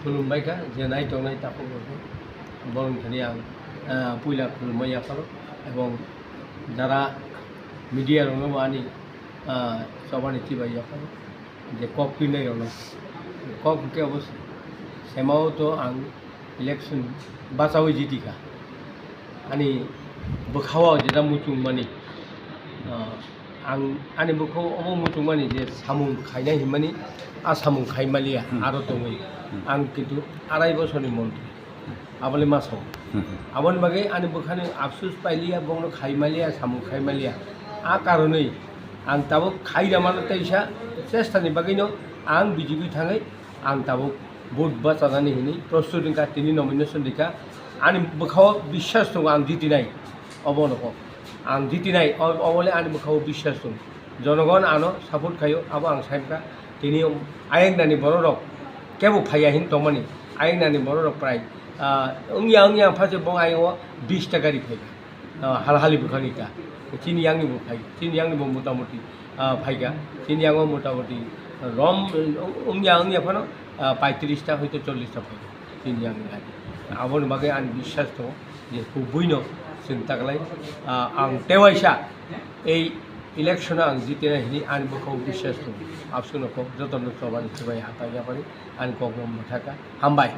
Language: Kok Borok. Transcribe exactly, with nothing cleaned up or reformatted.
Khulumbai kha, je nai tongnai takhuk rokno, borok thani ang, ah, puila khulumma yapharo, ebong jara media rokno bo ani, ah, chobani chibai yapharo, je kok twinai rokno, kok hwnkhe obo se, semao to ang election bachaui jiti kha, ani bwkhao jeta muchung mani, ah, Ang ani bwkhao omo muchungmani je samung khainai hinmani, a samung khaimaliya, hmm, aro tongwi. Hmm. Ang kintu arai bosorni montri. Abole ma sao. Hmm. Aboni bagwi ani bwkhani afsus pailiya, bongno khaimaliya, samung khaimaliya. A karonwi ang tabuk khaida mano teisa chestani bagwino ang B J P thangwi ang tabuk vote bachanani hinwi prostut wngkha, tini nomination rikha. Ani bwkhao biswas tongo ang jitinai. Obo no kok. Ang jitinai, o-, obole ani bwkhao biswas tong. Jonogon ano support khaio, abo ang saimkha. Tini ayang nani borok rok kebo phaiya hin tongmani. Ayang nani borok rok prai, ah, wngya wngya phache bong ayang o bis ta gari phaikha. Ah, hal hali bwkhani ta. Chini yangni bo phai, chini yangni bo motamoti, ah, phaikha. Chini yango motamoti rom wngya wngya phano, ah, paitris ta hoito chollis ta phaikha. Chini yangni gari. Aboni bagwi ani biswas tongo. Je kubuino chwng taklai, ah, ang tewaisa ei election-o ang jitinai hinwi ani bwkhao biswas tongo. Absukno kok jotono chobani chibai hatai yapari ani kokno mwthaka. Hambai.